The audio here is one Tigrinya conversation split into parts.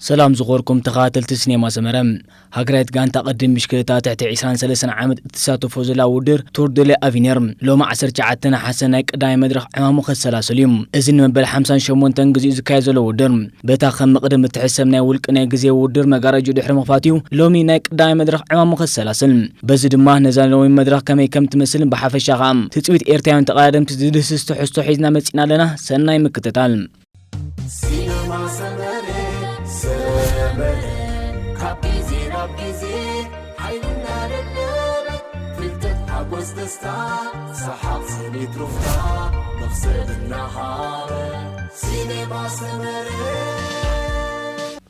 ሰላም ዝኾርኩም ተኸታተልቲ ሲኔማ ሰመረ። ሃገራዊት ጋንታ ቅድም ብሽክለታ ትሕቲ ዕስራን ሰለስተን ዓመት እትሳተፎ ዘላ ውድድር ቱር ደ ለኣቪኒር ሎሚ ዓሰርተ ትሽዓተ ነሓሰ ናይ ቀዳማይ መድረኽ ዕማሙ ከሰላስል እዩ። እዚ ንመበል ሓምሳን ሸሞንተን ግዜኡ ዝካየድ ዘሎ ውድድር በታ ከም መቕድም እትሕሰብ ናይ ውልቂ ናይ ግዜ ውድድር መጋረጃ ድሕሪ ምኽፋት እዩ ሎሚ ናይ ቀዳማይ መድረኽ ዕማሙ ከሰላስል። በዚ ድማ ነዛ ሎሚ መድረኽ ከመይ ከም ትመስልን ብሓፈሻ ኸኣ ትጽቢት ኤርትራውያን ተቐዳደምቲ ዝድህስስ ትሕዝቶ ሒዝና መጺና ኣለና። ሰናይ ምክትታል። ሲነማ ሰመረ፣ ሰመረ፣ ካብ ግዜ ናብ ግዜ ሓይልና ለምለመ፣ ፍልጠት ሓጎስ ደስታ፣ ሰሓቕ ስኒት ሩፍታ፣ መኽሰብ እናሃበ። ሲነማ ሰመረ።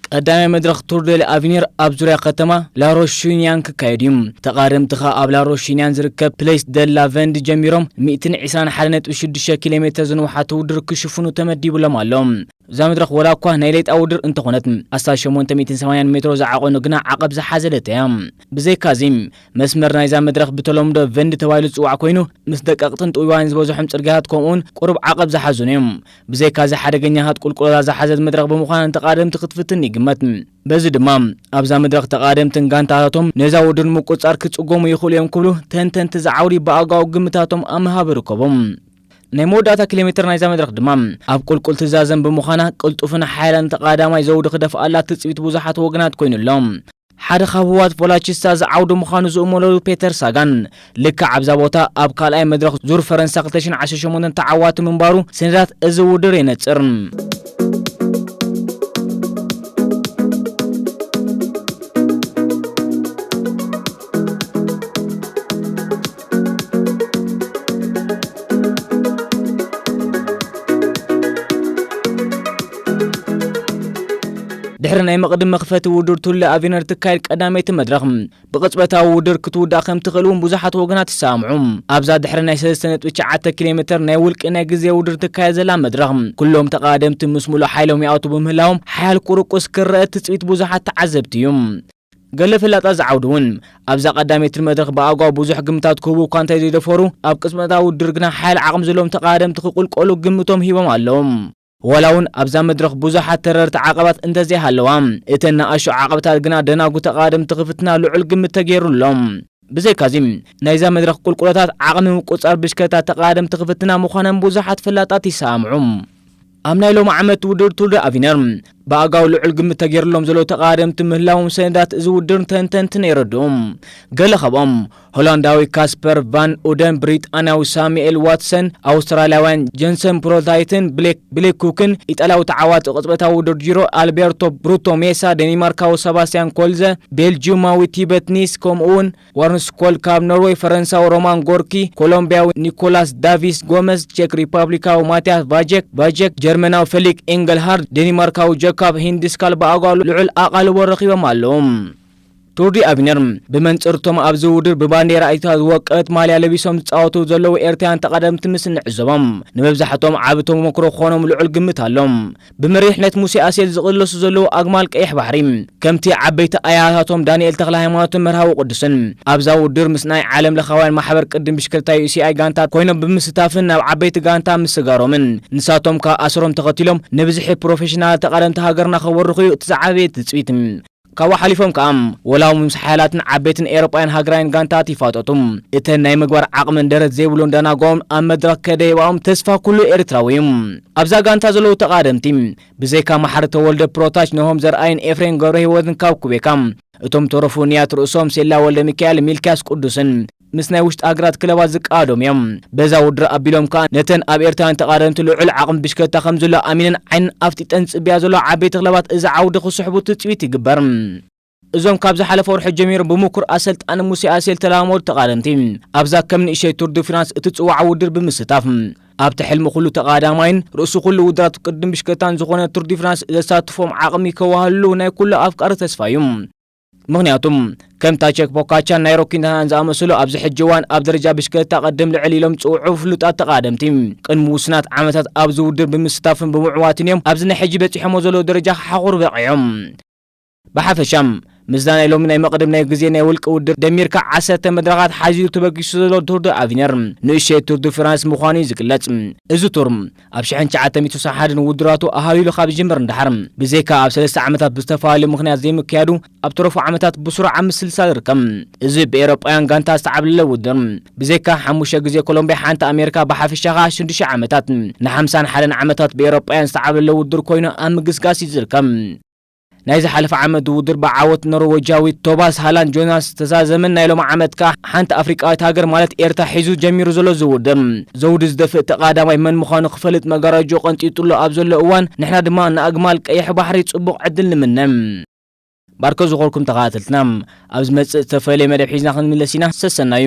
ቀዳማይ መድረኽ ቱር ደ ለኣቪኒር ኣብ ዙርያ ከተማ ላሮሽኒያን ክካየድ እዩ። ተቓደምቲ ኸኣ ኣብ ላሮሽኒያን ዝርከብ ፕሌስ ደ ላ ቨንድ ጀሚሮም ሚእትን ዕስራን ሓደ ነጥቢ ሽዱሽተ ኪሎ ሜትር ዝንውሓት ውድድር ክሽፍኑ ተመዲብሎም ኣሎ። እዛ መድረኽ ወላ እኳ ናይ ሌጣ ውድድር እንተኾነት፣ ኣስታት ሸሞንተ ሚእትን ሰማንያን ሜትሮ ዝዓቐኑ ግና ዓቐብ ዝሓዘለት እያ። ብዘይካዚ፣ መስመር ናይዛ መድረኽ ብተለምዶ ቨንድ ተባሂሉ ዝጽዋዕ ኮይኑ፣ ምስ ደቀቕትን ጥውይዋይን ዝበዝሖም ጽርግያታት ከምኡውን ቁሩብ ዓቐብ ዝሓዙን እዮም። ብዘይካዚ ሓደገኛታት ቁልቁለታት ዝሓዘት መድረኽ ብምዃና ንተቓደምቲ ክትፍትን ይግመት። በዚ ድማ ኣብዛ መድረኽ ተቓደምትን ጋንታታቶም ነዛ ውድድር ምቁጽጻር ክጽገሙ ይኽእሉ እዮም ክብሉ ተንተንቲ ዝዓውዲ ብኣጋኡ ግምታቶም ኣብ ምሃብ ይርከቡ። ናይ መወዳእታ ኪሎ ሜትር ናይዛ መድረኽ ድማ ኣብ ቁልቁል ትዛዘም ብምዃና ቅልጡፍን ሓያልን ተቓዳማይ ዘውዲ ክደፍኣላ ትጽቢት ብዙሓት ወገናት ኮይኑ ኣሎ። ሓደ ካብ ህዋት ቮላቺስታ ዝዓውዱ ምዃኑ ዝእመነሉ ፔተር ሳጋን ልክዕ ኣብዛ ቦታ ኣብ ካልኣይ መድረኽ ዙር ፈረንሳ ክልተ ሽሕን ዓሰርተ ሸሞንተን ተዓዋቲ ምንባሩ ሰነዳት እዚ ውድድር የነጽር። ድሕሪ ናይ መቕድም መኽፈቲ ውድድር ቱር ደ ለኣቪኒር ትካየድ ቀዳመይቲ መድረኽ ብቕጽበታዊ ውድድር ክትውዳእ ከም ትኽእል እውን ብዙሓት ወገናት ይሰማምዑ። ኣብዛ ድሕሪ ናይ ሰለስተ ነጥቢ ትሽዓተ ኪሎ ሜትር ናይ ውልቂ ናይ ግዜ ውድድር ትካየድ ዘላ መድረኽ፣ ኩሎም ተቐዳደምቲ ምስ ሙሉእ ሓይሎም ይኣትዉ ብምህላዎም ሓያል ቁርቁስ ክረአ ትጽቢት ብዙሓት ተዓዘብቲ እዩ። ገለ ፈላጣት ዝዓውዱ እውን ኣብዛ ቀዳመይቲ መድረኽ ብኣጓው ብዙሕ ግምታት ክህቡ እኳ እንተዘይደፈሩ፣ ኣብ ቅጽበታዊ ውድድር ግና ሓያል ዓቕሚ ዘለዎም ተቐዳደምቲ ክቕልቀሉ ግምቶም ሂቦም ኣለዉ። ዋላ እውን ኣብዛ መድረኽ ብዙሓት ተረርቲ ዓቐባት እንተዘይሃለዋ፣ እተን ንኣሽቱ ዓቐብታት ግና ደናጉ ተቐዳደምቲ ክፍትና ልዑል ግምት ተገይሩሎም። ብዘይካዚ፣ ናይዛ መድረኽ ቁልቁለታት ዓቕሚ ምቁጽጻር ብሽክለታ ተቐዳደምቲ ክፍትና ምዃነን ብዙሓት ፈላጣት ይሰማምዑ። ኣብ ናይ ሎሚ ዓመት ውድድር ቱር ደ ኣቪነር ብኣጋው ልዑል ግምት ተገይሩሎም ዘለዉ ተቐዳደምቲ ምህላዎም ሰነዳት እዚ ውድድር ተንተንትን የረድኡ። ገለ ካብኦም ሆላንዳዊ ካስፐር ቫን ኡደን፣ ብሪጣንያዊ ሳሙኤል ዋትሰን፣ ኣውስትራልያውያን ጀንሰን ፕሮታይትን ብሌክ፣ ብሌክ ኩክን፣ ኢጣልያዊ ተዓዋቲ ቅጽበታዊ ውድድር ጂሮ ኣልቤርቶ ብሩቶ ሜሳ፣ ደኒማርካዊ ሰባስቲያን ኮልዘ፣ ቤልጂዩማዊ ቲበት ኒስ፣ ከምኡውን ዋርንስኮል ካብ ኖርወይ፣ ፈረንሳዊ ሮማን ጎርኪ፣ ኮሎምቢያዊ ኒኮላስ ዳቪስ ጎመዝ፣ ቼክ ሪፓብሊካዊ ማቲያስ ቫጀክ፣ ቫጀክ፣ ጀርመናዊ ፈሊክ ኤንገልሃርድ፣ ደኒማርካዊ ጀካብ ሂንድስካል ብኣጓሉ ልዑል ኣቓልቦ ረኺቦም ኣለዉ። ቱር ዲ ኣቪነር ብመንጽርቶም ኣብዚ ውድድር ብባንዴራ ኢትዮጵያ ዝወቀበት ማልያ ለቢሶም ዝጻወቱ ዘለዉ ኤርትራውያን ተቐደምቲ ምስ እንዕዘቦም፣ ንመብዛሕትኦም ዓቢ ተመክሮ ክኾኖም ልዑል ግምት ኣሎ። ብመሪሕነት ሙሴ ኣሴል ዝቕለሱ ዘለዉ ኣግማል ቀይሕ ባሕሪ፣ ከምቲ ዓበይቲ ኣያታቶም ዳንኤል ተኽለ ሃይማኖትን መርሃዊ ቅዱስን ኣብዛ ውድድር ምስ ናይ ዓለም ለኻውያን ማሕበር ቅድም ብሽክለታ ዩ ሲ ኣይ ጋንታ ኮይኖም ብምስታፍን ናብ ዓበይቲ ጋንታ ምስጋሮምን፣ ንሳቶም ከኣ ኣሰሮም ተኸቲሎም ንብዝሒ ፕሮፌሽናል ተቐደምቲ ሃገርና ከበርኹ እዩ እቲ ዝዓበየ ትጽቢት። ካብኡ ሓሊፎም ከኣ፣ ወላ ምስ ሓያላትን ዓበይትን ኤውሮጳውያን ሃገራውያን ጋንታት ይፋጠጡ፣ እተን ናይ ምግባር ዓቕምን ደረት ዘይብሉን ደናጎኦም ኣብ መድረኽ ከደይባኦም ተስፋ ኩሉ ኤርትራዊ እዩ። ኣብዛ ጋንታ ዘለዉ ተቓደምቲ፣ ብዘይካ ማሕሪ ተወልደ ፕሮታች፣ ነሆም ዘርኣይን ኤፍሬም ገብረህይወትን ካብ ኩቤካ፣ እቶም ተረፉ ንያት ርእሶም ሴላ ወልደ ሚካኤል፣ ሚልክያስ ቅዱስን ምስ ናይ ውሽጢ ሃገራት ክለባት ዝቃወዶም እዮም። በዛ ውድድር ኣቢሎም ከኣ ነተን ኣብ ኤርትራውያን ተቓደምቲ ልዑል ዓቕሚ ብሽክለታ ከም ዘሎ ኣሚነን ዓይነን ኣፍጢጠን ዝጽበያ ዘለዋ ዓበይቲ ክለባት እዚ ዓውዲ ክስሕቡ ትጽቢት ይግበር። እዞም ካብ ዝሓለፈ ወርሒ ጀሚሩ ብምኩር ኣሰልጣኒ ሙሴ ኣሴል ተላመዱ ተቓደምቲ፣ ኣብዛ ከም ንእሽተይ ቱር ዲ ፍራንስ እትጽዋዕ ውድድር ብምስታፍ፣ ኣብቲ ሕልሚ ኩሉ ተቓዳማይን ርእሲ ኩሉ ውድድራት ቅድም ብሽክለታን ዝኾነ ቱር ዲ ፍራንስ ዘሳትፎም ዓቕሚ ከወሃሉ ናይ ኩሉ ኣፍቃሪ ተስፋ እዩ። ምኽንያቱም፣ ከምታ ቼክ ፖካቻን ናይሮ ኪንታናን ዝኣመሰሉ ኣብዚ ሕጂ እዋን ኣብ ደረጃ ብሽክለታ ቅድም ልዕል ኢሎም ዝጽውዑ ፍሉጣት ተቓደምቲ፣ ቅድሚ ውሱናት ዓመታት ኣብዚ ውድድር ብምስታፍን ብምዕዋትን እዮም ኣብዚ ናይ ሕጂ በጺሖሞ ዘለዉ ደረጃ ክሓኹሩ በቒዖም። ብሓፈሻ፣ ምስዛ ናይ ሎሚ ናይ መቕድም ናይ ግዜ ናይ ውልቂ ውድድር ደሚርካ ዓሰርተ መድረኻት ሓዚሉ ተበጊሱ ዘሎ ቱር ደ ኣቪነር ንእሽተይ ቱር ዱ ፍራንስ ምዃኑ እዩ ዝግለጽ። እዚ ቱር ኣብ ሽሕን ትሽዓተ ሚእቲ ሰሓድን ውድድራቱ ኣሃሊሉ ካብ ዝጅምር ንደሓር ብዘይካ ኣብ ሰለስተ ዓመታት ብዝተፈላለዩ ምኽንያት ዘይምክያዱ ኣብ ተረፉ ዓመታት ብስሩዕ ኣብ ምስልሳል ይርከብ። እዚ ብኤሮጳውያን ጋንታ ዝተዓብለለ ውድድር ብዘይካ ሓሙሽተ ግዜ ኮሎምቢያ ሓንቲ ኣሜሪካ ብሓፈሻ ኸኣ ሽዱሽተ ዓመታት ንሓምሳን ሓደን ዓመታት ብኤሮጳውያን ዝተዓብለለ ውድድር ኮይኑ ኣብ ምግስጋስ እዩ ዝርከብ። ናይ ዝሓለፈ ዓመት ውድድር ብዓወት ኖርወጃዊ ቶባስ ሃላንድ ጆናስ ዝተዛዘመን ናይ ሎሚ ዓመት ከኣ ሓንቲ ኣፍሪቃዊት ሃገር ማለት ኤርትራ ሒዙ ጀሚሩ ዘሎ እዚ ውድድር ዘውዲ ዝደፍእ ተቓዳማይ መን ምዃኑ ክፈልጥ መጋረጆ ቀንጢጡሎ ኣብ ዘሎ እዋን ንሕና ድማ ንኣግማል ቀይሕ ባሕሪ ጽቡቕ ዕድል ንምነ። ባርከ ዝኾንኩም ተኸታተልትና ኣብ ዝመጽእ ዝተፈለየ መደብ ሒዝና ክንምለስ ኢና። ሰሰናዩ።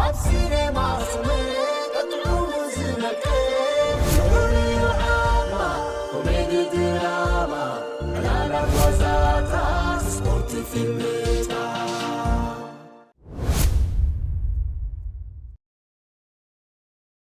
ኣብ ሲኔማ ሰመረ ቀጥዑ ዝነቀ። ፍቕሪ ዓማ ኮሜዲ ድራማ ዕላላት ዋዛታት ስፖርት ፊልም